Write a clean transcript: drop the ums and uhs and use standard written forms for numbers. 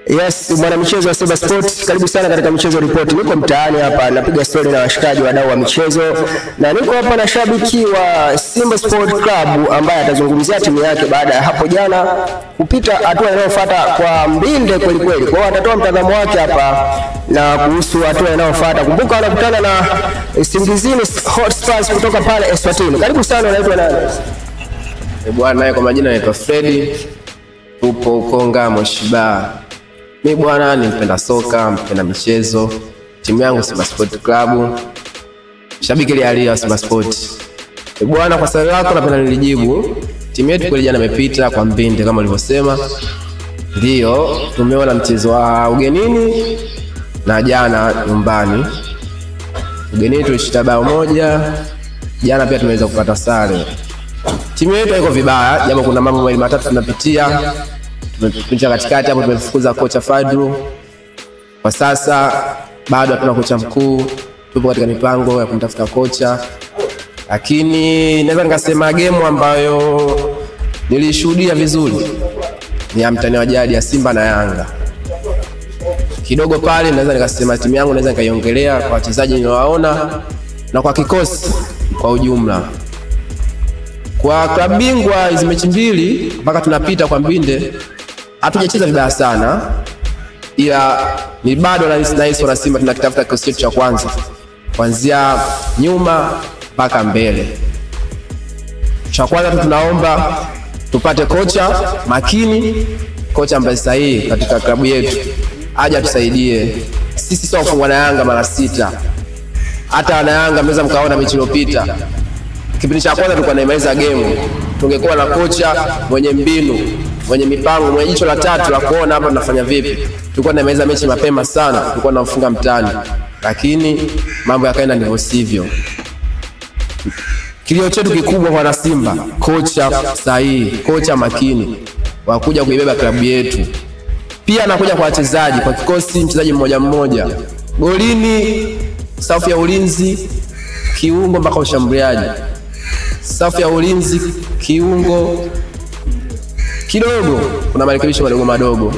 Yes, mwanamichezo wa Simba Sports, karibu sana katika Michezo Report. Niko mtaani hapa napiga story na washikaji wadau wa michezo, na niko hapa na shabiki wa Simba Sport Club ambaye atazungumzia timu yake baada ya hapo jana kupita hatua inayofuata kwa mbinde kweli kweli. Kwa hiyo atatoa mtazamo wake hapa na kuhusu hatua inayofuata. Kumbuka wanakutana na Singizini Hotspurs kutoka pale Eswatini. Karibu sana, unaitwa nani? Bwana, naye kwa majina naitwa Fredi. Tupo Ukonga Moshiba. Mi bwana ni mpenda soka, mpenda michezo. Timu yangu Simba Sport Club. Shabiki lialia wa Simba Sport. Bwana, kwa swali lako napenda nilijibu. Timu yetu kweli jana imepita kwa mbinde kama ulivyosema. Ndio, tumeona mchezo wa ugenini na jana nyumbani. Ugenini tulishinda bao 1, jana pia tumeweza kupata sare. Timu yetu haiko vibaya, japo kuna mambo mawili matatu tunapitia. Tumepita katikati hapo, tumemfukuza kocha Fadru. Kwa sasa bado hatuna kocha mkuu, tupo katika mipango ya kumtafuta kocha. Lakini naweza nikasema game ambayo nilishuhudia vizuri ni ya mtani wa jadi ya Simba na Yanga. Kidogo pale naweza nikasema timu yangu naweza nikaiongelea kwa wachezaji niliowaona na kwa kikosi kwa ujumla. Kwa klabu bingwa hizi mechi mbili mpaka tunapita kwa mbinde, hatujacheza vibaya sana, ila ni bado nahisi wana Simba tunakitafuta kikosi chetu cha kwanza kuanzia nyuma mpaka mbele. Cha kwanza tu tunaomba tupate kocha makini, kocha ambaye sahihi katika klabu yetu, aje atusaidie. Sisi sio kufungwa na Yanga mara 6. Hata wana Yanga mnaweza mkaona mechi iliyopita. Kipindi cha kwanza tulikuwa tunaimaliza game. Tungekuwa na kocha mwenye mbinu, mwenye mipango, mwenye jicho la tatu la kuona hapa tunafanya vipi. Tulikuwa tunaimaliza mechi mapema sana, tulikuwa tunamfunga mtani. Lakini mambo yakaenda ndivyo sivyo. Kilio chetu kikubwa kwa Simba, kocha sahihi, kocha makini wa kuja kuibeba klabu yetu. Pia anakuja kwa wachezaji, kwa kikosi mchezaji mmoja mmoja. Golini, safu ya ulinzi, kiungo mpaka ushambuliaji. Safu ya ulinzi, kiungo kidogo kuna marekebisho madogo madogo.